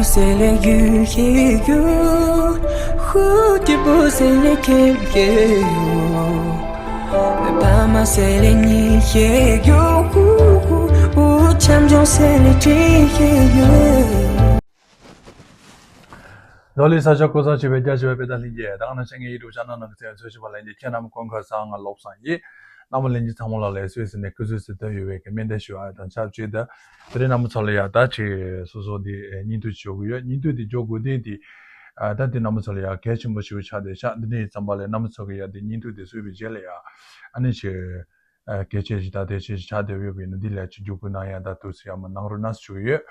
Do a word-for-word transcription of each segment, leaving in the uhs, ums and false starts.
C'est les yeux qui gueulent, des beaux c'est les quels gueulent. Pas ma c'est les nids qui gueulent, champion c'est les tris qui gueulent. ལོ་ལི་ས་ཆ་ཀོ་ས་ཆེ་བའི་རྒྱ་ཆེ་བའི་བེ་ད་ལྷིང་རྒྱས་དང་ན་ཆེན་ངའི་ཡིད་དུ་ཆ་ན་ནང་གི་ཚེ་ཚོས་ཞིབ་པ་ལན་གྱི་ཁྱེད་རྣམས་ཀོན་ཁ་སང་ང་ལོབ་སང་ཡིན། རྣམ་པ་ལྷན་རྒྱས་ཚང་མ་ལ་ལས་སོས་ཟིན་ནས་སྐུ་གཟུགས་སུ་ལྟ་ཡོད་པའི་གི་སྨན་བདེ་ཞུ་བ་དང་ཆབས་ཅིག་ཏུ། དེ་རིང་རྣམ་པ་ཚོ་ལ་ཡ་ད་ཅིག་སོ་སོ་འདི་སྙིང་བསྡུས་བྱེད་དགོས་ཡོད། སྙིང་བསྡུས་འདི་འཇོག་དགོས་དེ་འདི་ད་འདི་རྣམ་པ་ཚོ་ལ་ཡ་གལ་ཆེན་པོ་ཞིག་ཆགས་བསྡད་ཤག་འདི་འདྲའི་ཙམ་པ་ལས་རྣམ་པ་ཚོ་གི་ཡ་འདི་སྙིང་བསྡུས་འདི་བཟོས་པའི་རྗེས་ལ་ཡ་ཨ་ནི་ཅིག་གལ་ཆེ་ཞིག་ད་གལ་ཆེ་ཞིག་ཆགས་བསྡད་ཡོད་པ་ཡིན་ན་འདི་ལ་ཅིག་འཇུག་སྐུལ་གནང་ཡ་ད་དུས་སུ་ཡ་མ་གནང་རོགས་གནང་ཞུ་གི་ཡོད།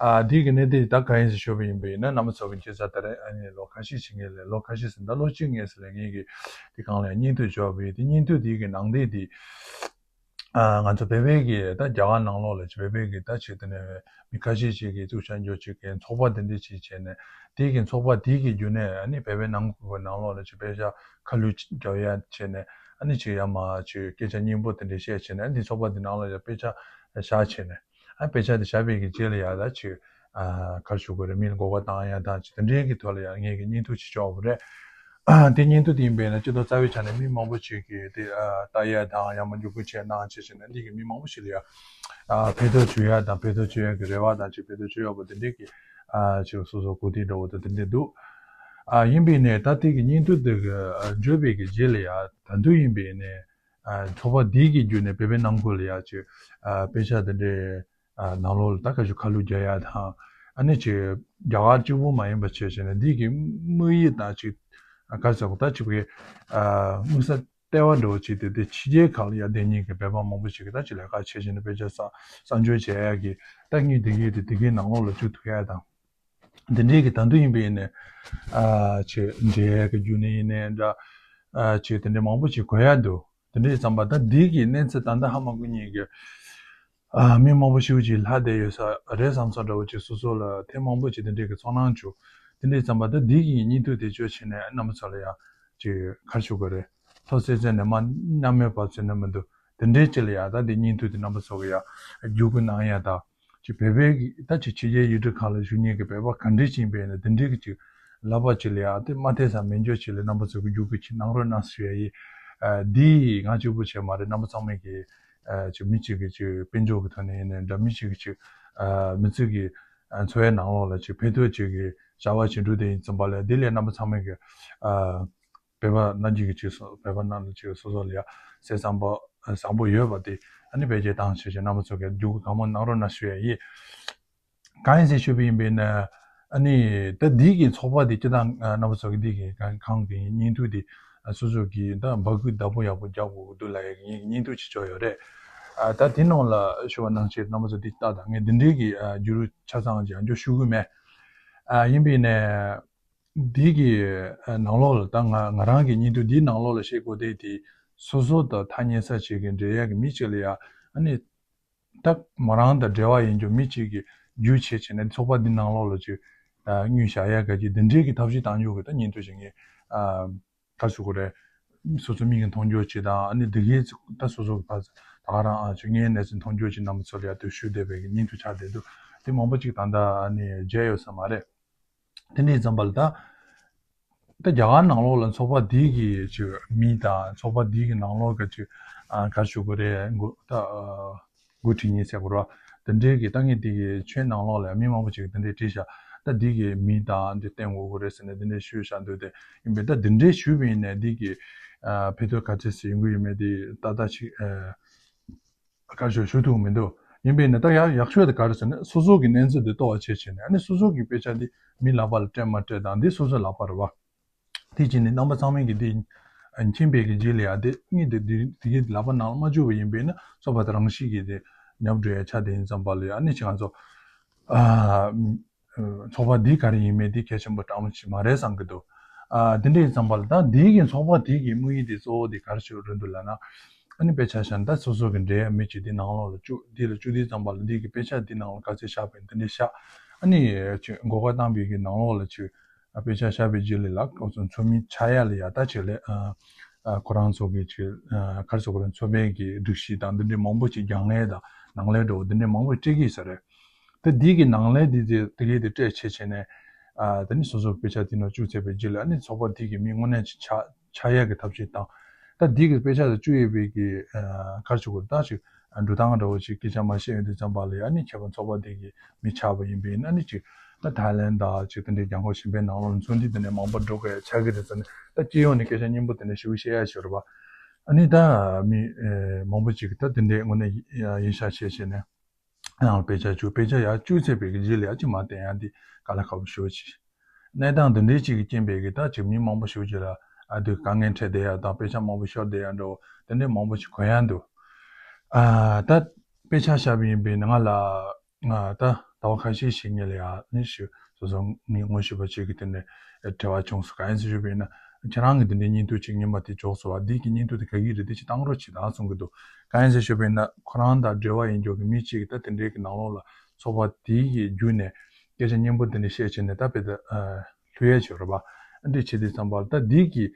ཨ་འདི་གི་གནད་དེ་ད་ག་ཡིན་ཟེར་ཞུས་པ་ཡིན་པ་ཡིན་ན་རྣམ་པ་ཚོ་གི་ཁྱེད་ཚ་ད་རེས་ཨ་ནི་ལོ་ཁ་ཤས་ཤིག་ངེས་ལས་ལོ་ཁ་ཤས་ཟིན་ད་ལོ་གཅིག་ངེས་ཟེར་ལས་ངེས་ཀྱི་དེ་གང་ལས་སྙིང་བསྡུས་བྱས་པ་ཡིན། དེ་སྙིང་བསྡུས་དེ་གི་ནང་དེ་དེ། ཨ་ང་ཚོ་བོད་པའི་གི་ད་རྒྱ་གར་ནང་ལོགས་ལ་ཅིག་བོད་པའི་གི་ད་ཅིག་དེ་ནས་མི་ཁ་ཤས་ཅིག་གིས་ཚུགས་ཆ་འཇོག་ཅིག་གི་ཚོགས་པ་དེ་འདྲ་ཅིག་བྱས་ནས་དེ་གི་ཚོགས་པ་དེ་གི་བརྒྱུད་ནས་ཨ་ནི་བོད་པའི་ནང་ཁུལ་གི་ནང་ལོགས་ལ་ཅིག་དཔེ་ཆ་ཁ་བསླུས་རྒྱག་ཡ་བྱས་ནས་ཨ་ནི་ཅིག་ཡ་མ་ཅིག་སྐད་ཆ་སྙན་པོ་དེ་འདྲ་བཤད་བྱས་ནས་ཨ་ནི་ཚོགས་པ་དེ་ནང་ལ་ཡ་དཔེ་ཆ་བཞག་བྱས་ནས་ཨ་དཔེ་ཆ་དེ་བཞག་པའི་གི་རྗེས་ལ་ཡ་ད་ཅིག་ཨ་ག་རེ་ཞུ་དགོས་རེད། མི་ལ་མགོ་སྐོར་བཏང་ཡ་དང་ཅིག་དེ་འདྲའི་གི་ཐོག་ལ་ཡ་ངས་གི་སྙིང་བསྡུས་ཅིག་བྱས་པ་རེད། དེ་སྙིང་བསྡུས་དེ་ཡིན་པས་ན་སྤྱི་ཚོགས་རྩ་བའི་ཆ་ནས་མི་མང་པོ་ཞིག་གིས་དེ་ལྟ་ཡ་དང་ཡང་མ་འཇུག་པོ་བྱས་གནང་བྱས་བྱས་ནས་འདི་གི་མི་མང་པོ་ཞིག་ལ་ཡ་ཕན་ཐོགས་བྱུང་ཡ་དང་ཕན་ཐོགས་བྱུང་ཡ་གི་རེ་བ་དང་ཅིག་ཕན་ཐོགས་བྱུང་ཡ་པོ་དེ་འདྲའི་གི་ཅིག་སོ་སོ་གོ་ཐོས་འདྲ་བོ་དང་དེ་འདྲ་འདུག་ཡིན་པས་ནས་ད་དེ་གི་སྙིང་བསྡུས་དེ་གི་བརྗོད་པའི་གི་རྗེས་ལ་ཡ་ད་དུང་ཡིན་པས་ནས་ཚོགས་པ་འདི་གི་བརྒྱུད་ནས་བོད་པའི་ནང་ཁུལ་ལ་ཡ་ཅིག་དཔེ་ཆ་དེ་འདྲའི་ནང་ལོགས་ལ་ད་ག་ཞུ་ཁ་ལུ་རྒྱག་ཡ་དང་ཨ་ནི་ཅིག་རྒྱ་གར་གཅིག་པུ་མ་ཡིན་པ་བྱས་བྱས་ནས་འདི་གི་དམིགས་ཡུལ་དང་ཅིག་ག་རེ་ཟེར་དགོས་ད་ཅིག་གི་དམིགས་བསལ་ལྟེ་བ་འདྲ་བོ་ཅིག་དེ་དེ་ཕྱི་རྒྱལ་ཁག་ལ་ཡ་བསྡད་མཁན་གི་བོད་པ་མང་པོ་ཞིག་གི་ད་ཅིག་ལས་ཀ་བྱས་བྱས་ནས་དཔེ་ཆ་གསར་གསར་འཇོག་བྱས་ཡ་གི་ད་དངུལ་དེ་གི་དེ་དེ་གི་ནང་ལོགས་ལ་བཅུག་ཐུབ་ཡ་དང་། འདི་འདྲའི་གི་ད་དུང་ཡིན་པ་ཡིན་ནས་ཨ་ཅིག་འབྲེལ་ཡ་གི་རྒྱུ་ནས་ཡིན་ནའི་འདྲ་ཨ་ཅིག་དེ་འདྲའི་མང་པོ་ཞིག་གོ་ཡ་འདུག་དེ་འདྲའི་ཙམ་པ་ད་འདི་གི་གནས་ཚུལ་ད་ལྟ་ཧ་མ་གོ་མཁན་གི་ཨ་མི་མང་པོ་ཞིག་ཅིག་ལྷག་བསྡད་ཡོད་ས་རེད་བསམ་ས་འདྲ་བོ་ཅིག་སོ་སོ་ལ་ཐེངས་མང་པོ་ཅིག་དེ་འདྲའི་གི་ཚོར་སྣང་བྱུང་། དེ་འདྲའི་ཙམ་པ་ད་འདི་གི་སྙིང་བསྡུས་དེ་བརྗོད་བྱས་ནས་རྣམ་པ་ཚོ་ལ་ཡང་ཅིག་ག་རེ་ཞུ་དགོས་རེད། ལྷོ་སེ་ཚན་ནས་མར་གནམ་མེད་བར་ཚོད་ནས་མི་འདུག་དེ་འདྲའི་ཅིག་ལ་ཡང་ད་འདི་སྙིང་བསྡུས་དེ་རྣམ་པ་ཚོ་གི་ཡང་བརྒྱུད་སྐུལ་གནང་ཡ་ད། ཅིག་བོད་པའི་གི་ད་ཅིག་ཕྱི་རྒྱལ་ཡུལ་གྲུ་ཁག་ལ་བཞུགས་མཁན་གི་བོད་པ་ག་འདྲ་ཅིག་ཡིན་པས་ན་དེ་འདྲའི་གི་ཅིག་ལབ་པ་ཅིག་ལ་ཡང་དེ་མ་ཐེ་ས་མེད་འཇོག་ཅིག་ལ་རྣམ་པ་ཚོ་གི་བརྒྱུད་སྐུལ་ཅིག་གནང་རོགས་གནང་ཞུ་ཡ་ཡིན། ཨ་འདི་ང་གཅིག་པུ་བྱས་མ་རེད། རྣམ་པ་ཚང་མས་གི་ཨ་ཅིག་མི་གཅིག་གི་ཅིག་དཔལ་འབྱོར་གི་ཐོག་ནས་ཡིན་ནའི་འདྲ་མི་གཅིག་གི་ཅིག་ཨ་མི་ཚེ་གི་ཨ་འཚོ་བའི་ནང་ལོགས་ལ་ཅིག་ཕན་ཐོགས་ཅིག་གི་བྱ་བ་ཅིག་འགྲུབ་བསྡད་ཡིན་ཙམ་པ་ལ་དེ་ལས་རྣམ་པ་ཚང་མས་གི་ཨ། བོད་པ་རྣམས་ཀྱི་ཅིག་སོ་བོད་པ་རྣམས་ལ་ཅིག་སོ་སོ་ལ་ཡ་སེམས་བཟང་པོ་བཟང་པོ་ཡོད་པ་དེ་ཨ་ནི་བེད་སྤྱོད་བཏང་བྱས་བྱས་རྣམ་པ་ཚོ་གི་རྒྱུགས་གང་མང་གནང་རོགས་གནང་ཞུ་ཡ་ཡིན། གང་ཡིན་ཟེར་ཞུས་པ་ཡིན་པས་ན་ཨ་ནི་ད་འདི་གི་ཚོགས་པ་དེ་སྤྱི་བཏང་རྣམ་པ་ཚོ་གི་འདི་གི་གང་གང་གི་སྙིང་བསྡུས་དེ་སོ་སོ་གི་ད་འབག་སྐུད་བདག་པོ་ཡག་པོ་རྒྱག་དགོས་འདུག་ལ་ཡ་གི་སྙིང་བསྡུས་ཅིག་ཅོ་ཡོད་རེད། ཨ་ད་དེ་ནང་ལ་ཞུ་བ་ནང་བཞིན་རྣམ་པ་ཚོ་འདི་ལྟ་དང་ངས་འདི་འདྲའི་གི་ཨ་བརྒྱུད་རིམ་ཆ་ཚང་ཅིག་ཨ་འཇོག་ཞུ་གི་མེད། ཨ་ཡིན་པས་ན། འདི་གི་ནང་ལོགས་ལ་ད་ང་ང་རང་གི་སྙིང་བསྡུས་འདིའི་ནང་ལོགས་ལ་བཤད་དགོས་དེ་དེ་སོ་སོ་དང་ཐག་ཉེ་ས་ཞིག་གི་འབྲེལ་ཡག་གི་མི་གཅིག་ལ་ཡ་ཨ་ནི་ད་མོ་རང་དང་འབྲེལ་བ་ཡིན་རྒྱུ་མི་གཅིག་གི་རྒྱུ་བྱས་བྱས་ནས་ཚོགས་པ་འདི་ནང་ལོགས་ལ་ཅིག་དངུལ་བཞག་ཡག་ག་ཅིག་འདི་འདྲའི་གི་ཐབས་ཤེས་བཏང་རྒྱུ་གི་ད་སྙིང་བསྡུས་ཞིག་ངས་ག་ཞུ་དགོས་རེད། སོ་སོ་མིག་གིས་མཐོང་རྒྱུ་ཅིག་དང་ཨ་ནི་འདི་གའི་ད་སོ་སོ་གི་ཕ་ད་ག་རང་ཨ་ཅིག་ངའི་གནས་ཚུལ་མཐོང་རྒྱུ་ཅིག་རྣམ་པ་ཚོ་ལ་ཡ་དུ་ཞུ་བསྡད་པའི་གི་སྙིང་བསྡུས་ཆགས་བསྡད་འདུག་དེ་མང་པོ་ཅིག་ད་ལྟ་ཨ་ནི་མཇལ་ཡོད་ས་མ་རེད། དེ་འདྲའི་ཙམ་པ་ལ་ད་ད་རྒྱ་གར་ནང་ལོགས་ལ་ཚོགས་པ་འདི་གི་ཅིག་མི་དང་ཚོགས་པ་འདི་གི་ནང་ལོགས་ཀྱི་ཅིག་ཨ་ག་རེ་ཞུ་དགོས་རེད། འགོ་ད་ཨ་འགོ་ཁྲིད་ཉིན་ཟེར་དགོས་རེད་བ། དེ་འདྲའི་གི་ད་ངས་འདི་གི་ཆོས་ནང་ལོགས་ལ་མི་མང་པོ་ཅིག་དེ་འདྲའི་བྲིས་ཤག་ད་འདི་གི་མི་དང་འདི་བསྟེན་དགོས་དགོས་རེད་ཟེར་ནས་དེ་འདྲའི་ཞུས་ཤག་འདུག་དེ་ཡིན་པས་ད་དེ་འདྲའི་ཞུས་པ་ཡིན་ནས་འདི་གི་ཨ་ཕན་ཐོགས་ག་ཚོད་ཟིག་ཡོང་གི་ཡོད་མེད་དེ་ཏག་ཏག་ཅིག་ཨ། བཀའ་ཤོག་ཞུ་ཐུབ་མི་འདུག་ཡིན་པས་ན་ད་ཡག་ཡག་ཤོས་དེ་ག་རེ་ཟེར་ན་སོ་སོ་གི་གནས་ཚུལ་དེ་རྟོགས་པ་བྱས་བྱས་ནས་ཨ་ནི་སོ་སོ་གི་དཔེ་ཆ་འདི་མི་ལག་པ་ལ་སྤྲད་མ་སྤྲད་དང་འདི་སོ་སོའི་ལག་པ་རེད་བ། དེ་བྱས་ནས་རྣམ་པ་ཚང་མས་ཀྱི་འདི་མཁྱེན་པའི་གི་རྗེས་ལ་ཡ་དེ་ངས་དེ་དེ་དེ་གི་ལག་པ་ནང་ལ་མ་བཅུག་པ་ཡིན་པས་ན་སོ་པ་དེ་རང་ཤི་གི་དེ་ཉབ་འགྲོ་ཡ་ཆ་དེ་ཡིན་ཙམ་པ་ལ་ཡ་ཨ་ནི་ཅིག་ང་ཚོ་ཨ། ཚོགས་པ་འདི་ག་རེ་ཡིན་མིན་འདི་གལ་ཆེན་པོ་དྲང་མོ་ཞིག་མ་རེད་བསམ་གྱི་འདུག་ཨ་འདི་འདྲ་ཡིན་ཙམ་པ་ལ་ད་འདི་གི་ཚོགས་པ་འདི་གི་དམིགས་ཡུལ་འདི་གཙོ་བོ་འདི་ག་རེ་ཞིག་རེད་འདུག་ལབ་ན། ཨ་ནི་དཔེ་ཆ་བཞག་ན་ད་སོ་སོ་གི་འབྲེལ་ཡོད་མི་གཅིག་འདི་ནང་ལོགས་ལ་བཅུག་འདི་ལ་བཅུག་དུས་ཙམ་པ་ལ་འདི་གི་དཔེ་ཆ་འདི་ནང་ལ་ག་ཚོད་བཞག་པ་ཡིན་འདི་འདྲ་བཞག་ཨ་ནི་ཅིག་མགོ་སྐོར་བཏང་བའི་གི་ནང་ལོགས་ལ་ཅིག་དཔེ་ཆ་བཞག་པའི་རྗེས་ལ་ལ་ཁོ་ཚོ་ཚོགས་མི་ཆགས་ཡ་ལ་ཡ་ད་ཅིག་ལས་ཨ་ཁོ་རང་ཚོ་གི་ཅིག་ག་རེ་ཟེར་དགོས་རེད། ཚོགས་པའི་གི་སྒྲིག་གཞི་དང་འདི་འདྲ་མང་པོ་ཅིག་རྒྱང་ལས་དང་ནང་ལས་འགྲོ་འདི་འདྲ་མང་པོ་སྤྲད་ཀྱི་ཡོད་ས་རེད། ད་འདི་གི་ནང་ལས་འདི་དེ་དེ་གའི་དེ་སྤྲད་བྱས་བྱས་ནས། ཨ་ད་ནི་སོ་སོ་དཔེ་ཆ་དེ་ནང་བཅུག་ཚར་བའི་རྗེས་ལ་ཨ་ནི་ཚོགས་པ་དེ་གི་མི་དངོས་གནས་ཅིག་ཆགས་ཆགས་ཡག་གི་ཐབས་ཤེས་དང་། ད་འདི་གི་དཔེ་ཆ་དེ་བཅུག་ཡོད་པའི་གི་ཨ་ག་རེ་ཞུ་དགོས་རེད། ད་ཅིག་འགྲོ་སྟངས་འདྲ་བོ་ཅིག་སྐད་ཆ་མ་བཤད་ཡོང་དུས་ཙམ་པ་ལ་ཨ་ནི་ཁྱད་པར་ཚོགས་པ་དེ་གི་མི་ཆགས་པ་ཡིན་པས་ན་ཨ་ནི་ཅིག་ད་ཐའི་ལེན་དང་ཅིག་དེ་འདྲའི་རྒྱལ་ཁབ་གཞན་པའི་ནང་ལོགས་ལ་ཚོགས་འདུ་དེ་འདྲའི་མང་པོ་འགྲོ་གི་ཆགས་ཀྱི་རེད་ཟེར་ནས། ད་སྤྱི་ཡོངས་ནས་སྐད་ཆ་སྙན་པོ་དེ་འདྲ་ཞིག་བཤད་ཡ་ཞིག་རེད་པ། ཨ་ནི་ད་མི་ཨེ་མང་པོ་ཅིག་གིས་ད་དེ་འདྲའི་དངོས་གནས་ཡིད་ཤེས་བྱས་བྱས་ནས་ཡང་དཔེ་ཆ་བཅུག་དཔེ་ཆ་ཡར་བཅུག་ཚར་བའི་གི་རྗེས་ལ་ཡ་ཅིག་མར་བསྟན་ཡ་འདི་དཀའ་ལས་ཁག་པོ་ཞེ་པོ་ཅིག་གནས་སྟངས་འདི་འདྲའི་ཅིག་གི་རྐྱེན་པས་གི་ད་ཅིག་མི་མང་པོ་ཞེ་པོ་ཅིག་ལ་ཨ་དེ་དཀའ་ངལ་འཕྲད་བསྡད་ཡ་དང་དཔེ་ཆ་མང་པོ་ཤོར་བསྡད་ཡ་འདྲ་བོ་དེ་འདྲའི་མང་པོ་ཅིག་གོ་ཡ་འདུག་ཨ་ད་དཔེ་ཆ་བཞག་པ་ཡིན་པས་ང་ལ། ང་ད་ཟླ་བ་ཁ་ཤས་ཤིག་སྔོན་ལ་ཡ་ནི་ཞུ་སོ་སོ་ངའི་ངོ་ཤེས་པ་ཅིག་གིས་དེ་ནས་འབྲེལ་བ་བྱུང་སོང་། གང་ཡིན་ཟེར་ཞུས་པ་ཡིན་ན་ཁྱེད་རང་གིས་དེ་འདྲའི་བརྙན་ཐུང་ཅིག་སྔོན་མ་དེ་འཇོག་སོང་བ། འདི་གི་བརྙན་ཐུང་དེ་ག་གི་རེད། དེ་ཅིག་བཏང་རོགས་བྱེད་དང་གསུང་གི་འདུག་གང་ཡིན་ཟེར་ཞུས་པ་ཡིན་ན་ཁོ་རང་དང་འབྲེལ་བ་ཡིན་རྒྱུ་གི་མི་ཅིག་གིས་ད་དེ་འདྲའི་གི་ནང་ལོགས་ལ་ཚོགས་པ་དེའི་གི་བརྒྱུད་ནས་སྐད་ཆ་སྙན་པོ་དེ་འདྲ་བཤད་བྱས་ནས་ད་དཔེ་ད་ལྷོད་ཡས་བྱོས་རེད་པ། འདི་བྱེད་དུས་ཙམ་པ་ལ་ད་འདི་གི་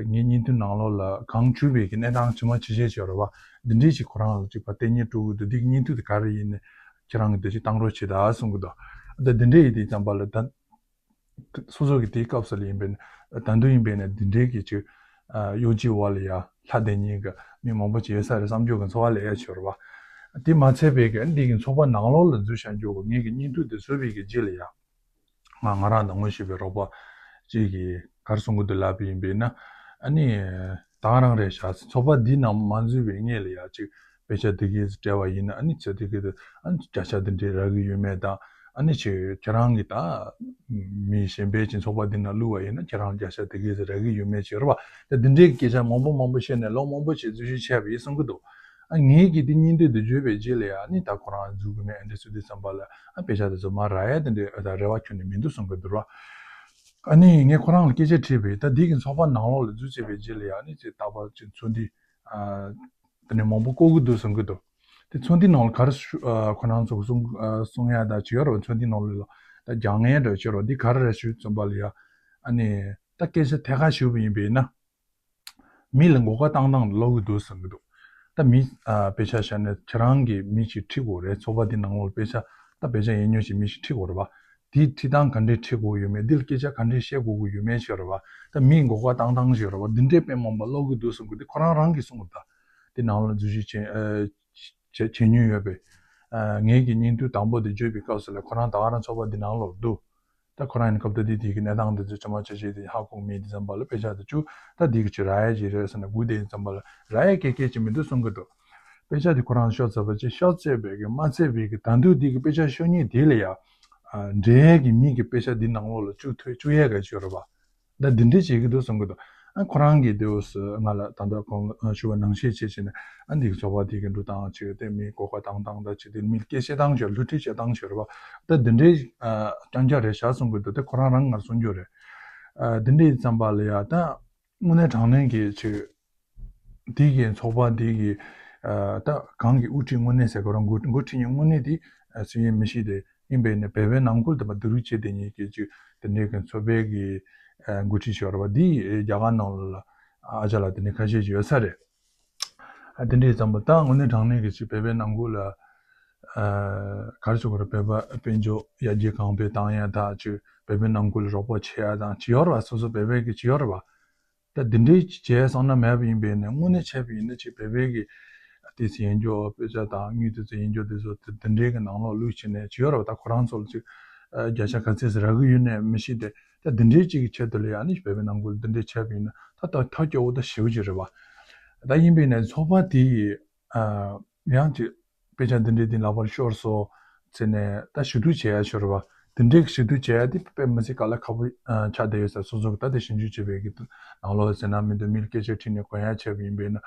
ངའི་བརྙན་ཐུང་ནང་ལོགས་ལ་གང་བྱུང་བའི་གི་གནས་སྟངས་ཇི་མ་ཇི་བཞིན་བྱོས་རེད་པ། འདི་འདྲའི་ཅིག་ཁོ་རང་ལ་ཅིག་ཕར་བསྟན་ཉན་སྤྲོད་དགོས་འདུག་འདི་གི་བརྙན་ཐུང་དེ་ག་རེ་ཡིན་ནས་ཁྱེད་རང་གིས་དེ་ཅིག་བཏང་རོགས་བྱེད་དང་གསུང་གི་འདུག་ད་འདི་འདྲ་ཡིན་དུས་ཙམ་པ་ལ་ད་སོ་སོ་གི་དེའི་སྐབས་སུ་ལ་ཡིན་པས་ན་ད་དུང་ཡིན་པས་ན་འདི་འདྲའི་གི་ཅིག་གཡོ་ཇུས་འོག་ལ་ཡ་ལྷག་བསྡད་མཁན་གི་མི་མང་པོ་ཅིག་ཡོད་ས་རེད་བསམ་རྒྱུ་གི་ཚོར་བ་སླེབས་ཡ་བྱོས་རེད་པ། དེ་མ་ཚད་པའི་གི་འདི་གི་ཚོགས་པ་ནང་ལོགས་ལ་འཛུལ་བཞག་རྒྱུ་གི་ངེད་ཀྱི་བརྙན་ཐུང་དེ་བཟོས་པའི་གི་རྗེས་ལ་ཡ། ང་ང་རང་དང་ངོ་ཤེས་པའི་རོགས་པ་གཅིག་གིས་ག་རེ་གསུང་གི་འདུག་ལབ་པ་ཡིན་པས་ན། ཨ་ནི། ད་ག་རང་རེད་ཤག་ཚོགས་པ་འདི་ནང་མ་འཛུལ་བའི་སྔོན་ལ་ཡ་ཅིག་དཔེ་ཆ་འདི་གས་སྤྲད་པ་ཡིན་ན་ཨ་ནི་ཚེ་འདི་གས་དུ་ཨ་ནི་བརྒྱ་ཆ་འདི་འདྲས་རག་གི་ཡོད་མེད་དང་། ཨ་ནི་ཆེ་ཁྱེད་རང་གིས་ད་མི་གཞན་པའི་ཅིག་ཚོགས་པ་འདི་ནང་བླུགས་པ་ཡིན་ན་ཁྱེད་རང་བརྒྱ་ཆ་འདི་གས་རག་གི་ཡོད་མེད་ཅིག་རེད་པ། ད་འདི་འདྲས་ཀྱི་སྐད་ཆ་མང་པོ་མང་པོ་བཤད་ནས་ལོ་མང་པོ་ཅིག་འཛུལ་ཞུགས་བྱས་པ་ཡིན་གསུང་གི་འདུག་ཨ་ངེད་ཀྱིས་འདི་བརྙན་ཐུང་འདི་བརྗོད་པའི་རྗེས་ལ་ཡ་ཨ་ནི་ད་ཁོ་རང་འཛུལ་གི་མེད་ཨ་འདྲས་ཟེར་དུས་ཙམ་པ་ལ་ཨ་དཔེ་ཆ་དེ་ཚོ་མར་རག་ཡ་དེ་འདྲའི་ཨ་ད་རེ་བ་ཁྱོན་ནས་མི་འདུག་གསུང་གི་འདུག་ར། ཨ་ནི་ངས་ཁོ་རང་ལ་སྐད་ཆ་དྲིས་པས་ད་འདི་གི་ཚོགས་པ་ནང་ལོགས་ལ་འཛུལ་བྱས་པའི་རྗེས་ལ་ཡ་ཨ་ནི་ཅིག་རྟག་པར་ཅིག་ཚོགས་འདུ་ཨ་དེ་འདྲ་མང་པོ་བསྐོར་གི་འདུག་གསུང་གི་འདུག་དེ་ཚོགས་འདུའི་ནང་ལ་ག་རེ་ཞུ་ཨ་ཁོ་རང་ཚོ་གསུང་ཨ་གསུང་ཡ་ད་ཅིག་ཡོད་རེད་པ། ཚོགས་འདུའི་ནང་ལ་ལ་ད་རྒྱག་མཁན་འདྲ་ཅིག་ཡོད་རེད་པ། འདི་ག་རེ་རེད་ཞུས་ཙམ་པ་ལ་ཡ་ཨ་ནི་ད་སྐད་ཆ་ཐད་ཀར་ཞུས་པ་ཡིན་པས་ན། མི་ལ་མགོ་སྐོར་བཏང་སྟངས་ཀློག་གི་འདུག་གསུང་གི་འདུག་ད་མི་ཨ་དཔེ་ཆ་བཞག་ནས་ཁྱེད་རང་གིས་མི་ཞིག་ཁྲིད་དགོས་རེད། ཚོགས་པ་འདི་ནང་ལོགས་དཔེ་ཆ་ད་དཔེ་ཆ་ཡིན་ཉོ་ཞིག་མི་ཞིག་ཁྲིད་དགོས་རེད་པ། དེའི་ཁྲིད་སྟངས་ག་འདྲས་ཁྲིད་དགོས་ཡོད་མེད་འདི་ལ་སྐད་ཆ་ག་འདྲས་བཤད་དགོས་ཀྱི་ཡོད་མེད་ཞིག་རེད་པ། ད་མིའི་མགོ་སྐོར་བཏང་སྟངས་ཞིག་རེད་པ། འདི་འདྲས་དཔེ་མང་པོ་ཀློག་གི་འདུག་གསུང་གི་འདུག་ཁོ་རང་རང་གིས་གསུང་གི་འདུག་འདི་ནང་ལོགས་འཛུལ་ཞུགས་བྱེད་ཨ་བྱེད་བྱེད་མྱོང་ཡོད་པས། ཨ་ངེད་ཀྱི་བརྙན་ཐུང་དང་པོ་འདི་བརྗོད་པའི་སྐབས་སུ་ལ་ཁོ་རང་ད་ག་རང་ཚོགས་པ་འདི་ནང་ལོགས་འདུག་ད་ཁོ་རང་ཡིན་སྐབས་ད་འདི་དེ་གི་གནས་སྟངས་འདི་ཚོ་ཇི་མ་ཇི་བཞིན་དེ་ཧ་གོ་མེད་དུས་ཙམ་པ་ལ་དཔེ་ཆ་དེ་བཅུག་ད་འདི་གི་ཅིག་རག་ཡ་ཅིག་རེད་ཟེར་ནས་སྒུག་བསྡད་ཡིན་ཙམ་པ་ལ་རག་ཡ་སྐད་སྐད་ཅིག་མི་འདུག་གསུང་གི་འདུག་དཔེ་ཆ་དེ་ཁོ་རང་ཤོར་ཚར་བ་ཅིག་ཤོར་ཚར་བའི་གི་མ་ཚར་བའི་གི་ད་དུང་འདི་གི་དཔེ་ཆ་ཤོར་མཁན་དེ་ལ་ཡ་འབྲེལ་ཡས་ཀྱི་མི་གི་དཔེ་ཆ་འདི་ནང་ལོགས་ལ་བཅུག་ཐུབ་བཅུག་ཡས་ག་ཅིག་ཡོད་རེད་པ། ད་འདི་འདྲས་བྱེད་ཀྱི་འདུག་གསུང་གི་འདུག་ཨ་ཁོ་རང་གིས་དེ་འོས་སུ་ང་ལ་ད་ལྟ་ཁོང་ཞུ་བ་ནང་བཞིན་བྱེད་བྱས་ནས་ཨ་འདི་གི་ཚོགས་པ་དེ་གི་འགྲོ་སྟངས་བྱེད་དེ་མི་མགོ་སྐོར་བཏང་སྟངས་ད་བྱེད་དེ་མི་སྐད་བཤད་སྟངས་བྱེད་སླུ་ཁྲིད་བྱེད་སྟངས་བྱེད་རེད་པ། ད་འདི་འདྲས་རྐྱང་རྐྱང་རེད་ཤག་གསུང་གི་འདུག་དེ་ཁོ་རང་རང་ངར་གསུང་རྒྱུ་རེད། ཨ་འདི་འདྲས་ཙམ་པ་ལ་ཡ་ད་དངོས་གནས་དྲང་གནས་ཀྱི་ཆེད་དེ་གི་ཚོགས་པ་དེ་གི་ཨ་ད་གང་གི་དབུ་ཁྲིད་དངོས་གནས་ཟེར་གོ་རང་འགོ་འགོ་ཁྲིད་མཁན་དངོས་གནས་དེ་ཨ་སུ་ཡིན་མི་ཤེས་དེ་ཡིན་པས་ནས་བོད་པའི་ནང་ཁུལ་དུ་མ་བསྡུ་རུབ་བྱས་དེ་ཉིད་ཀྱི་ཅིག་དེ་འདྲའི་གི་ཚོགས་པའི་གི་ཨ་འགོ་ཁྲིད་ཞིག་ཡོད་རེད་པ། དེ་རྒྱ་གར་ནང་ལ་ཨ་ཅག་ལ་དེ་འདྲའི་ཁ་ཤས་ཤིག་ཡོད་ས་རེད། ཨ་དེ་འདྲའི་ཙམ་པ་ད་དངོས་གནས་དྲང་གནས་ཀྱི་ཅིག་བོད་པའི་ནང་ཁུལ་ལ་ཨ་ག་རེ་ཞུ་དགོས་རེད། བོད་པ་དཔལ་འབྱོར་ཡར་རྒྱས་གོང་འཕེལ་བཏང་ཡ་ད་ཅིག་བོད་པའི་ནང་ཁུལ་ལ་རོགས་པ་བྱེད་ཡ་དང་ཅིག་ཡོད་རེད་པ། སོ་སོ་བོད་པའི་གི་ཅིག་ཡོད་རེད་པ། ད་འདི་འདྲའི་བྱས་སོང་ན་མེད་པ་ཡིན་པས་ནས་དངོས་གནས་བྱས་པ་ཡིན་ན་ཅིག་བོད་པའི་གི་ཏི་སི་ཡིན་རྒྱུ་དཔེ་ཆ་དང་དངུལ་ཏི་སི་ཡིན་རྒྱུ་དེ་ཚོ་དེ་འདྲའི་གི་ནང་ལོགས་བླུགས་བྱས་ནས་ཅིག་ཡོད་རེད་པ། ད་ཁོ་རང་ཚོ་ལ་ཅིག་ཨ་བརྒྱ་ཆ་ག་ཚད་ཟིག་རག་གི་ཡོད་ནས་མི་ཤེས་ཏེ། ད་འདི་འདྲའི་ཅིག་གི་ཆེད་དུ་ལ་ཡང་ནི་བོད་པའི་ནང་ཁུལ་འདི་འདྲའི་བྱས་པ་ཡིན་ན་ད་ད་ཐག་སྐྱོ་བོ་ད་ཞེ་པོ་ཅིག་རེད་པ། ད་ཡིན་པས་ནས་ཚོགས་པ་དེ་ཡི་ཨ་ཡང་ཅིག་དཔེ་ཆ་འདི་འདྲའི་འདི་ལག་པར་ཤོར་སོང་ཟེར་ནས་ད་ཞུ་གཏུག་བྱེད་ཡ་ཤོར་བ། འདི་འདྲའི་ཞུ་གཏུག་བྱེད་ཡ་དེ་དཔེ་མི་སྲིད་དཀའ་ལས་ཁག་པོ་ཨ་ཆགས་བསྡད་ཡོད་ས། སོ་སོ་གི་ད་དེ་ཞིབ་འཇུག་བྱེད་པའི་གི་ནང་ལོགས་ཟེར་ན་མི་འདུག་མི་ལ་སྐད་ཆ་དྲིས་ནས་གོ་ཡ་བྱས་པ་ཡིན་པས་ན་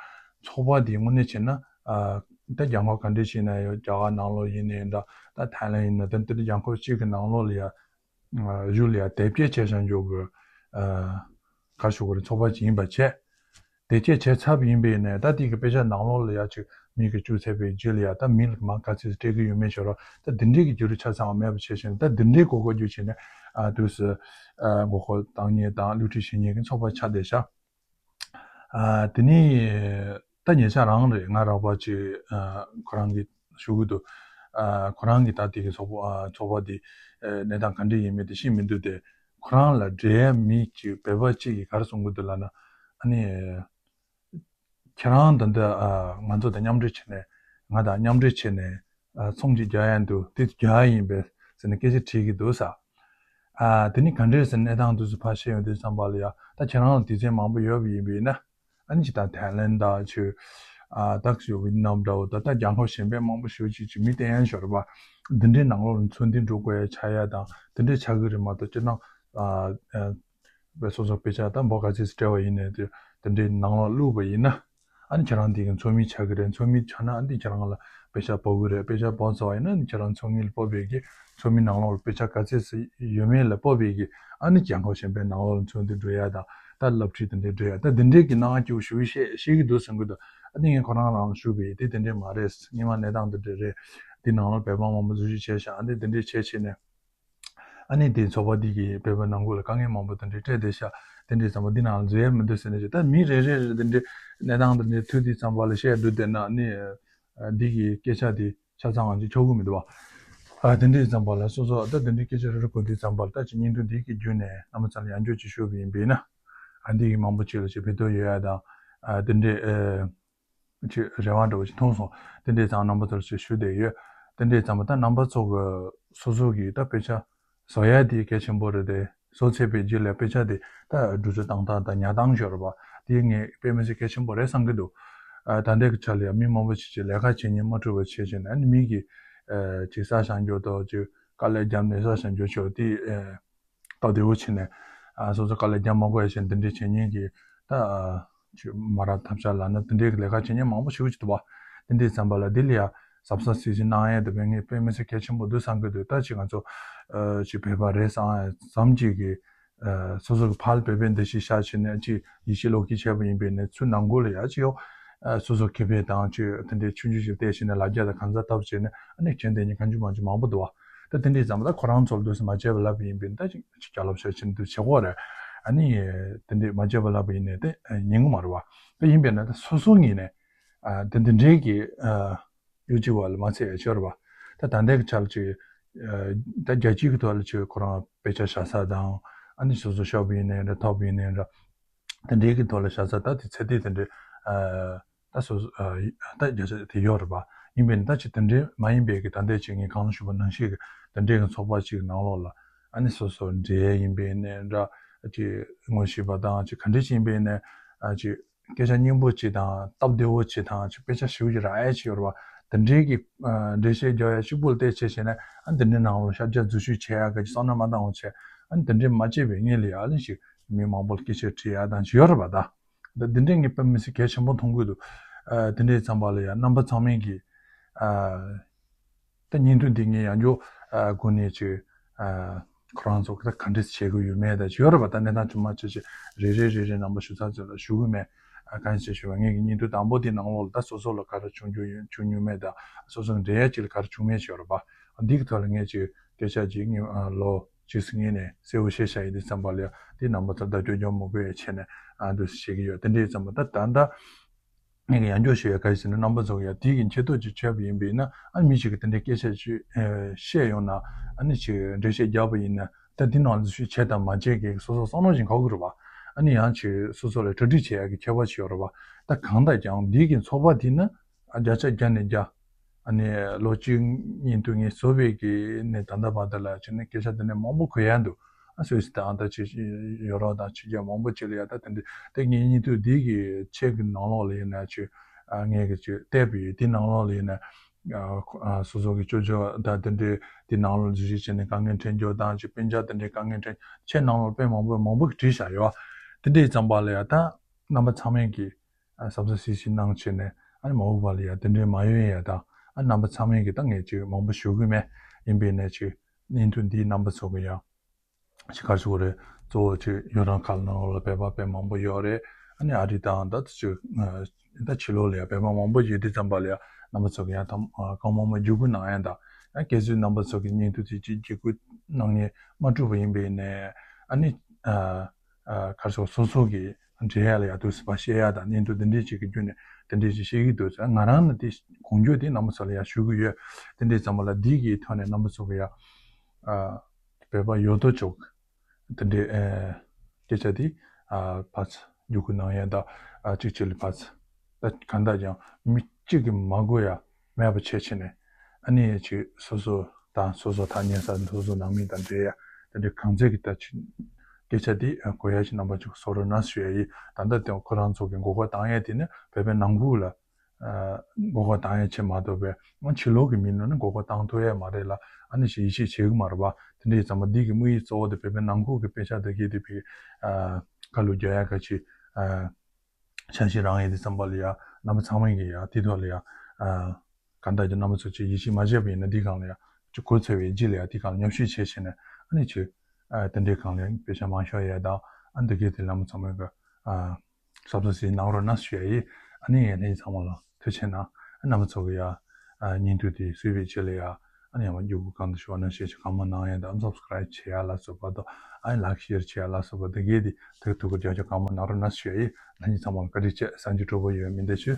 ཚོགས་པ་དེ་དངོས་གནས་བྱས་ན་ཨ་ད་རྒྱ་གར་ག་འདྲས་ཞིག་ན་ཡོད། རྒྱ་གར་ནང་ལོགས་ཡིན་ནའི་འདྲ། ད་ཐའི་ལེན་ཡིན་ན་ད་འདི་འདྲ་རྒྱལ་ཁབ་གཅིག་གི་ནང་ལོགས་ལ་ཡ་གཞུག་ལ་ཡ་དེབ་སྐྱེལ་བྱས་བཞག་འཇོག་གི་ཨ་ག་རེ་ཞུ་དགོས་རེད། ཚོགས་པ་ཅིག་ཡིན་པ་བྱས། དེ་སྐྱེལ་བྱས་ཚར་བ་ཡིན་པས་ནས་ད་དེ་གི་དཔེ་ཆ་ནང་ལོགས་ལ་ཡ་ཅིག་མི་གི་བཅུག་ཚར་བའི་རྗེས་ལ་ཡ་ད་མི་ལ་མ་ག་ཚོད་སྤྲད་གི་ཡོད་མེད་ཤོད་རོགས། ད་འདི་འདྲའི་གི་རྒྱུ་རུ་ཆ་ཚང་བ་མེད་པ་བྱས་ཤིང་ད་འདི་འདྲའི་མགོ་སྐོར་རྒྱུ་བྱས་ནས་ཨ་དུས་སུ་ཨ་མགོ་སྐོར་བཏང་མཁན་དང་བསླུ་བྲིད་བྱེད་མཁན་གི་ཚོགས་པ་ཆགས་བསྡད་ཤག་ཨ་དེ་ནི་ད་ཉེ་ཆར་རང་རེད། ང་རོགས་པ་ཅིག་ཨ་ཁོ་རང་གི་ཞུ་གི་འདུག་ཨ་ཁོ་རང་གི་ད་དེ་གི་ཚོགས་པ་ཨ་ཚོགས་པ་དེ་ཨ་གནས་སྟངས་ག་འདྲ་ཡིན་མིན་དེ་ཤེས་མི་འདུག་སྟེ། ཁོ་རང་ལ་འབྲེལ་ཡ་མི་གཅིག་བོད་པ་གཅིག་གིས་ག་རེ་གསུང་གི་འདུག་ལབ་ན། ཨ་ནི། ཁྱེད་རང་ད་ལྟ་ཨ་ང་ཚོ་དང་མཉམ་འབྲེལ་བྱས་ནས། ང་དང་མཉམ་འབྲེལ་བྱས་ནས་ཨ་ཚོང་ཅིག་རྒྱག་ཡ་འདུག་དེ་རྒྱག་ཡ་ཡིན་པས་ཟེར་ནས་སྐད་ཆ་དྲིས་ཀྱི་འདུག་ས། ཨ་དེ་ནི་ག་འདྲས་ཟེར་གནས་སྟངས་དུས་སུ་ཕར་བཤད་ཡོང་དུས་ཙམ་པ་ལ་ཡ། ད་ཁྱེད་རང་ལ་དུས་ཚོད་མང་པོ་ཡོད་པ་ཡིན་པས་ན། ཨ་ནི་ཅི་ད་ཐའི་ལན་དང་ཆུ་ཨ་ཏག་ཞུ་ཝི་ནམ་འདྲ་བོ་ད་ལྟ་རྒྱལ་ཁབ་གཞན་པའི་མང་པོ་ཞུ་ཅིག་ཅིག་མི་བསྟན་ཡ་ཞོར་བ་འདི་འདྲའི་ནང་ལོགས་ལ་ཚོགས་འདུ་འགྲོ་དགོས་ཡ་ཆགས་ཡ་དང་དེ་འདྲའི་ཆགས་ཀྱི་རེད་མ་གཏོགས། སྤྱིར་བཏང་ཨ་ཨ་བའི་སོ་སོ་དཔེ་ཆ་དང་འབོ་ག་ཚོད་སྤྲད་པ་ཡིན་ནའི་དེ་དེ་འདྲའི་ནང་ལོགས་བླུགས་པ་ཡིན་ན། ཨ་ནི་ཁྱེད་རང་དེ་གི་ཚོགས་མི་ཆགས་ཀྱི་རེད། ཚོགས་མི་ཆགས་ན་ཨ་ནི་ཁྱེད་རང་ལ་དཔེ་ཆ་འབོ་གི་རེད། དཔེ་ཆ་འབོ་ཚར་བ་ཡིན་ན་ཨ་ནི་ཁྱེད་རང་ཚོགས་མི་ལ་སྤོབས་པའི་གི་ཚོགས་མི་ནང་ལོགས་ལ་དཔེ་ཆ་ག་ཚོད་ཙམ་ཡོད་མེད་ལ་སྤོབས་པའི་གི་ཨ་ནི་རྒྱལ་ཁབ་གཞན་པའི་ནང་ལོགས་ལ་ཚོགས་འདུ་འགྲོ་ཡ་དང་ད་སློབ་ཁྲིད་དེ་འདྲའི་འགྲོ་ཡ་ད་དེ་འདྲའི་གི་གནང་སྐྱོ་ཞུ་ཤེས་ཤེས་ཀྱི་འདུག་བསམ་གི་འདུག་ཨ་ནི་ངས་ཁོ་རང་རང་ཞུ་བའི་དེ་དེ་འདྲའི་མ་རེད། སྔོན་མ་གནས་སྟངས་དེ་འདྲ་རེད། དེ་ནང་ལོགས་བོད་པ་མང་པོ་འཛུལ་ཞུགས་བྱས་ཤག་ཨ་ནི་དེ་འདྲའི་བྱས་བྱས་ནས། ཨ་ནི་དེ་ཚོགས་པ་འདི་གིས་བོད་པའི་ནང་ཁུལ་ལ་དཀའ་ངལ་མང་པོ་དེ་འདྲའི་སྤྲད་བསྡད་ཤག་དེ་འདྲའི་ཙམ་པ་འདི་ནང་ལ་འཛུལ་ཡས་མི་འདུག་ཟེར་ནས་ཅིག་ད་མི་རེ་རེ་རེ་དེ་འདྲའི་གནས་སྟངས་དེ་འདྲའི་ཐོས་དུས་ཙམ་པ་ལ་བཤད་འདུག་བསྡད་ན་ཨ་ནི་འདི་གི་སྐད་ཆ་དེ་ཆ་ཚང་ང་ཅིག་ཆོག་གི་མི་འདུག་བ། ཨ་དེ་འདྲའི་ཙམ་པ་ལ་སོ་སོ་ད་དེ་འདྲའི་སྐད་ཆ་རེ་རེ་གོ་དུས་ཙམ་པ་ལ་ད་ཅིག་བརྙན་ཐུང་འདི་གི་བརྒྱུད་ནས་རྣམ་པ་ཚོ་ལ་ཡང་བསྐྱར་ཅིག་ཞུས་པ་ཡིན་པས་ན། ཨ་འདི་གི་མང་པོ་ཅིག་ལ་ཅིག་ཕན་ཐོགས་ཡོད་ཡ་དང་ཨ་དེ་འདྲའི་ཨ། ཅིག་རེ་བ་འདྲ་བོ་ཞིག་མཐོང་སོང་། དེ་འདྲའི་ཙང་རྣམ་པ་ཚོར་ཞིག་ཞུ་བསྡད་ཡོད། དེ་འདྲའི་ཙང་མ་ད་རྣམ་པ་ཚོ་གི་སོ་སོ་གི་ད་དཔེ་ཆ་བཟོ་ཡ་དེ་གལ་ཆེན་པོ་རེད་དེ། བཟོ་ཚར་བའི་རྗེས་ལ་དཔེ་ཆ་དེ་ད་བསྡུ་བཅོས་བཏང་སྟངས་དང་ཉར་སྟངས་ཞོར་བ་དེ་ངས་དཔེ་མི་སྲིད་གལ་ཆེན་པོ་རེད་བསམ་གི་འདུག་ཨ་ད་ལྟའི་གི་ཆ་ལ་ཡང་མི་མང་པོ་ཞིག་ཅིག་ལས་ཀ་བྱེད་མཁན་མ་ཐུབ་པ་བྱས་བྱས་ནས་ཨ་ནི་མི་གི་ཨ་ཅིག་ས་ཞང་འགྱོ་དོ་ཅིག་དཀའ་ལས་བརྒྱབ་ནས་ས་ཞང་འགྱོ་ཆོག་དེ་ཨ། སྟབས་བདེ་བོ་བྱས་ནས་ཨ་སོ་སོ་དཀའ་ལས་རྒྱག་མ་དགོས་ཡ་བྱས་འདི་འདྲའི་བྱེད་མཁན་གྱི་ད་ཨ་ཅིག་མ་རབས་ཐབས་ཆག་ལབ་ན་འདི་འདྲའི་ལས་ཀ་བྱེད་མཁན་མང་པོ་ཞིག་ཅིག་འདུག་བ། འདི་འདྲའི་ཙམ་པ་ལ་འདི་ལ་ཡ་གཟབ་གཟབ་གཟབ་གཟབ་གནང་ཡ་དེ་བས་ངས་དཔེ་མི་སྲིད་གལ་ཆེན་པོ་འདུག་བསམ་གི་འདུག་ད་ཅིག་ང་ཚོ་ཨ་ཅིག་བོད་པ་རེད་བསམ་ཙམ་ཅིག་གི་ཨ་སོ་སོ་གི་ཕར་བོད་པའི་འདུ་ཤེས་ཤར་བྱས་ནས་ཅིག་ཡིད་ཆེས་བློ་སྐྱེད་བྱས་པ་ཡིན་པས་ནས་ཚུར་ནང་ཁུལ་ལ་ཡ་ཅིག་ཡོ་ཨ་སོ་སོ་ཁེ་ཕན་དང་ཅིག་དེ་འདྲའི་ཆུང་ཆུང་ཞིག་བལྟས་བྱས་ནས་ལ་རྒྱ་དང་གང་ཟག་ཐབས་བྱས་ནས་ཨ་ནི་གྱོན་བསྡད་མཁན་གང་བྱུང་མང་བྱུང་མང་པོ་འདུག་བ། ད་དེ་འདྲའི་ཙམ་ལ་ཁོ་རང་ཚོར་དུས་སུ་མ་བྱས་པ་ལབ་ཡིན་པས་ད་ཅིག་ཅིག་བྱ་ལོབ་བྱ་ཕྱིན་དུས་བྱེད་དགོས་རེད། ཨ་ནི་དེ་འདྲའི་མ་བྱས་པ་ལབ་ཡིན་ནས་དེ་ཉན་གི་མ་རེད་བ། དེ་ཡིན་པས་ན་ད་སོ་སོ་ངོས་ནས་ཨ་དེ་འདི་འདྲའི་གི་ཨ་གཡོ་ཅིག་བ་ལ་མ་ཚད་ཡ་ཆོར་བ། ད་ད་ལྟའི་གི་ཆ་ལ་ཅིག་ཨ་ད་རྒྱལ་སྤྱིའི་གི་ཐོག་ལ་ཅིག་ཁོ་རང་དཔེ་ཆ་བཞག་ས་དང་ཨ་ནི་སོ་སོ་ཤོབ་ཡིན་ནའི་འདྲ་ཐོབ་ཡིན་ནའི་འདྲ། དེ་འདྲའི་གི་ཐོག་ལ་བཞག་ས་ད་དེ་ཚད་དེ་དེ་འདྲའི་ཨ། ད་སོ་སོ་ཨ་ད་བརྒྱ་ཆ་དེ་ཡོད་རེད་པ། ཡིན་པས་ན་ད་ཅིག་དེ་འདྲའི་མ་ཡིན་པའི་གི་ད་ལྟའི་ཅིག་ངས་གང་ཞུས་པ་ནང་བཞིན་གི་དེ་འདྲའི་གི་ཚོགས་པ་ཅིག་ནང་ལོགས་ལ་ཨ་ནི་སོ་སོ་འབྲེལ་ཡིན་པས་ནས་འདྲ་ཅིག་ངོ་ཤེས་པ་དང་ཅིག་ག་འདྲ་ཅིག་ཡིན་པས་ནས་ཨ་ཅིག་སྐད་ཆ་སྙན་པོ་ཅིག་དང་སྟབས་བདེ་བོ་ཅིག་དང་ཅིག་དཔེ་ཆ་ཞིབ་ཅིག་རག་ཡ་ཅིག་ཡོད་རེད་པ། དེ་འདྲའི་གི་ཨ་འགྲེལ་བཤད་རྒྱག་ཡ་གཅིག་པུ་ལ་བལྟས་བྱས་བྱས་ནས་ཨ་དེ་འདྲའི་ནང་ལོགས་ཤར་རྒྱག་འཛུལ་ཞུགས་བྱེད་ཡ་ག་ཅིག་བསམ་བློ་མ་བཏང་བ་བྱས་ཨ་དེ་འདྲའི་མ་བྱས་པའི་སྔོན་ལ་ཡ་ཨ་ནི་ཞིག་མི་མང་པོ་ལ་སྐད་ཆ་དྲིས་ཡ་དང་ཅིག་ཡོད་རེད་པ་ད། ད་འདི་འདྲའི་ངས་དཔེ་མི་སྲིད་གལ་ཆེན་པོ་མཐོང་གི་འདུག་ཨ་དེ་འདྲའི་ཙམ་པ་ལ་ཡང་རྣམ་པ་ཚང་མས་ཀྱི་ཨ་ད་བརྙན་ཐུང་འདི་ངས་ཡང་བསྐྱར་ཨ་སྒོ་ནས་ཅིག་ཨ་ཁོ་རང་ཚོ་ད་ག་འདྲས་བྱེད་དགོས་ཡོད་མེད་ད་ཅིག་ཡོད་རེད་པ། ད་གནས་སྟངས་ཅུང་མ་ཆེ་ཆེ་རེ་རེ་རེ་རེ་རྣམ་པ་ཞུ་ཚར་ཚོད་ལ་ཞུ་གི་མེད། ཨ་གང་ཞིག་ཞུ་བ་ངས་ཀྱི་བརྙན་ཐུང་དང་པོ་འདི་ནང་ལོགས་ལ་ད་སོ་སོ་ལ་ག་རེ་བྱུང་རྒྱུ་ཡོད་བྱུང་མྱོང་མེད་ད་སོ་སོ་གི་འབྲེལ་ཡ་ཅིག་ལ་ག་རེ་བྱུང་མེད་ཅིག་ཡོད་རེད་པ། འདི་གི་ཐོག་ལ་ངས་ཅིག་སྐད་ཆ་ཅིག་ངས་ཨ་ལོ་ཇི་སྲིད་ངས་ནས་གསལ་བོ་བཤད་བཞག་ཡིན་དུས་ཙམ་པ་ལ་ཡང་དེ་རྣམ་པ་ཚོ་བརྡ་སྤྲོད་རྒྱག་མི་དགོས་ཡ་བྱས་ནས་ཨ་འདུག་སེ་བཤད་ཀྱི་ཡོད། དེ་འདྲའི་ཙམ་པ་ད་ད་ད་ངས་ཀྱི་ཡང་བསྐྱར་ཞུ་ཡ་ག་རེ་ཟེར་ན་རྣམ་པ་ཚོ་གི་ཡ་དེ་གི་འཆད་ཐོག་ཅིག་བྱས་པ་ཡིན་པས་ན་ཨ་མི་ཞིག་གིས་དེ་འདྲའི་སྐད་ཆ་ཅིག་ཨ་བཤད་ཡོང་ན་ཨ་ནི་ཅིག་འགྲེལ་བཤད་རྒྱག་པ་ཡིན་ན་ད་དེ་ནང་ལ་འཛུལ་ཞུགས་བྱས་དང་མ་བྱས་ཀྱི་སོ་སོ་བསམ་བློ་ཞིག་འཁོར་གི་རེད་པ། ཨ་ནི་ཡང་ཅིག་སོ་སོ་ལ་གྲ་སྒྲིག་བྱེད་ཡ་གི་ཁྱད་པར་ཅིག་ཡོད་རེད་པ། ད་གང་ལྟར་ཀྱང་འདི་གི་ཚོགས་པ་དེ་ནི། ཨ་བརྒྱ་ཆ་བརྒྱ་ནས་བརྒྱ། ཨ་ནི་ལོ་གཅིག་གཉིས་དུས་ངས་བཟོ་བའི་གི་ནས་ད་ལྟ་བར་དུ་ལ་ཅིག་ནས་སྐད་ཆ་དེ་ནས་མང་པོ་གོ་ཡ་འདུག་ཨ་སུད་སི་དང་ད་ཅིག་ཡོ་རོབ་དང་ཕྱི་རྒྱལ་མང་པོ་ཅིག་ལ་ཡ་ད་དེ་འདྲ་དེ་ངས་བརྙན་ཐུང་འདི་གི་ཆེད་ཀྱི་ནང་ལོགས་ལ་ཡིན་ན་ཅིག་ཨ་ངས་གི་ཅིག་བལྟས་པའི་དེ་ནང་ལོགས་ལ་ཡིན་ན་ཨ་ཁོ་ཨ་སོ་སོ་གི་ཅོ་ཅོ་ད་དེ་འདྲའི་དེ་ནང་ལོགས་འཛུལ་ཞུགས་བྱས་ནས་དཀའ་ངལ་འཕྲད་རྒྱུ་དང་ཅིག་སྤུན་ཀྱག་དེ་འདྲའི་དཀའ་ངལ་འཕྲད་ཆེད་ནང་ལོགས་དཔེ་མང་པོ་མང་པོ་གི་བྲིས་བཞག་ཡོད། དེ་འདྲའི་ཙམ་པ་ལ་ཡ་ད་རྣམ་པ་ཚང་མས་གི་ཨ་གཟབ་གཟབ་ཤིག་ཤིག་གནང་བྱས་ནས་ཨ་ནི་མ་འོངས་པ་ལ་ཡ་དེ་འདྲའི་མ་ཡོང་ཡ་དང་ཨ་རྣམ་པ་ཚང་མས་ཀྱི་ད་ངས་ཅིག་མང་པོ་ཞུ་གི་མེད། ཡིན་པས་ནས་ཅིག་བརྙན་ཐུང་འདིའི་རྣམ་པ་ཚོ་གི་ཡང་ཅིག་ག་རེ་ཞུ་དགོས་རེད། གཙོ་བོ་ཅིག་ཡུན་རིང་ཁ་ལ་ནང་ལོགས་ལ་བོད་པ་དཔེ་མང་པོ་ཡོད་རེད། ཨ་ནི་ཨ་རི་དང་ད་ཅིག་ད་ཕྱི་ལོགས་ལ་ཡ་བོད་པ་མང་པོ་ཡོད་དུས་ཙམ་པ་ལ་ཡ་རྣམ་པ་ཚོ་གི་ཡང་ཐམ་གང་མང་མང་བརྒྱུད་སྐུར་གནང་ཡ་དང་ཡང་གལ་སྲིད་རྣམ་པ་ཚོ་གི་བརྙན་ཐུང་དེ་ཅིག་བརྒྱུད་སྐུར་གནང་མཁན་མ་འགྲུབ་པ་ཡིན་པས་ནས་ཨ་ནི་ཨ། ཨ་ག་རེ་ཟེར་སོ་སོ་གི་འབྲེལ་ཡ་ལ་ཡ་དུས་སུ་ཕར་བཤད་ཡ་དང་བརྙན་ཐུང་དེ་འདྲས་ཅིག་གི་བརྒྱུད་ནས་དེ་འདྲས་ཅིག་བཤད་ཀྱི་འདུག་ཟེར། ང་རང་ནི་དེ་གོང་བརྗོད་དེ་རྣམ་པ་ཚོ་ལ་ཡ་ཞུ་གི་ཡོད། དེ་འདྲས་ཙམ་པ་ལ་འདི་གི་ཐོག་ནས་རྣམ་པ་ཚོ་གི་ཡ་ཨ་བོད་པ་ཡོད་དོ་ཅོག་དེ་འདྲའི་ཨ་སྐད་ཆ་དེ་ཨ་ཕར་ཚུར་བརྒྱུད་སྐུར་གནང་ཡས་དང་ཨ་གཅིག་གཅིག་ལ་ཕར་ཚུར་ད་གང་ལྟར་ཀྱང་མི་གཅིག་གིས་མ་གོ་ཡ་མེད་པ་བྱས་བྱས་ནས་ཨ་ནི་ཅིག་སོ་སོ་དང་སོ་སོ་ཐག་ཉེ་ས་སོ་སོ་ནང་མི་དང་འབྲེལ་ཡ་དེ་འདྲའི་གང་ཚད་ཀྱི་ད་ཅིག་སྐད་ཆ་དེ་ཨ་གོ་ཡ་ཅིག་རྣམ་པ་ཅིག་བཟོ་རོགས་གནང་ཞུ་ཡ་ཡིན། ད་ལྟ་དེ་ཁོ་རང་ཚོ་གི་མགོ་སྐོར་བཏང་ཡ་དེ་ནི་བོད་པའི་ནང་ཁུལ་ལ། ཨ་མགོ་སྐོར་བཏང་ཡ་ཆེད་མ་གཏོགས་པའི་ཨ་ཕྱི་ལོགས་ཀྱི་མི་ནང་ནས་མགོ་སྐོར་བཏང་ཐུབ་ཡ་མ་རེད་ལ། ཨ་ནི་ཞིག་ཡིད་ཆེས་བྱེད་གི་མ་རེད་པ། དེ་འདྲའི་ཙམ་པ་འདི་གི་དམིགས་ཡུལ་གཙོ་བོ་དེ་བོད་པའི་ནང་ཁུལ་གྱི་དཔེ་ཆ་དེ་གའི་དེ་བའི་ཨ་ཁ་ལོ་རྒྱག་ཡ་ག་ཅིག་ཨ་འཆར་གཞི་རང་ཡིན་དེ་ཙམ་པ་ལ་ཡ་རྣམ་པ་ཚང་མས་ཀྱི་ཡ་དེ་ཐོག་ལ་ཡ་ཨ་གང་ལྟར་གྱི་རྣམ་པ་ཚོ་ཅིག་ཡིད་ཆེས་མ་བྱས་པ་ཡིན་ན་འདི་གང་ལ་ཡ་ཅིག་གོ་ཚོད་པའི་རྗེས་ལ་ཡ་དེ་གང་ལ་ཉམས་ཞིབ་བྱས་བྱས་ནས་ཨ་ནི་ཅིག་ཨ་དེ་འདྲའི་གང་ལ་ཡ་དཔེ་ཆ་མང་ཤོས་ཡ་དང་ཨ་འདི་གའི་དེ་རྣམ་པ་ཚང་མས་ཀྱི་ཨ། སབ་སི་ཀ་རབ་གནང་རོགས་གནང་ཞུ་ཡ་ཡིན། ཨ་ནི་ཡ་ལྷན་རྒྱས་ཚང་མ་ལ་ཐུགས་རྗེ་གནང་། ཨ་རྣམ་པ་ཚོ་གི་ཡ་ཨ་བརྙན་ཐུང་དེ་གསོས་པའི་ཆེད་ལ་ཡ་ཨ་ནི་ཡང་མ་རྒྱུ་གུ་གང་དུ་ཞུ་བ་ན་ཤེས་ཆེ་གང་མ་གནང་ཡ་དང་སབ་སི་ཀ་རབ་བྱེད་ཡ་ལ་སོགས་པ་དང་ཨ་ནི་ལའིཀ་ཤེར་བྱེད་ཡ་ལ་སོགས་པ་དེ་གས་དེ་ཐུགས་ཐུགས་ཁུར་རྒྱག་ཆོག་གང་མ་གནང་རོགས་གནང་ཞུ་ཡ་ཡིན། ལྷན་རྒྱས་ཚང་མ་ལ་བཀའ་དྲིན་ཆེ། གསར་འགྱུར་སྤྲོ་པོ་ཡོད་མི་འདི་ཞུ།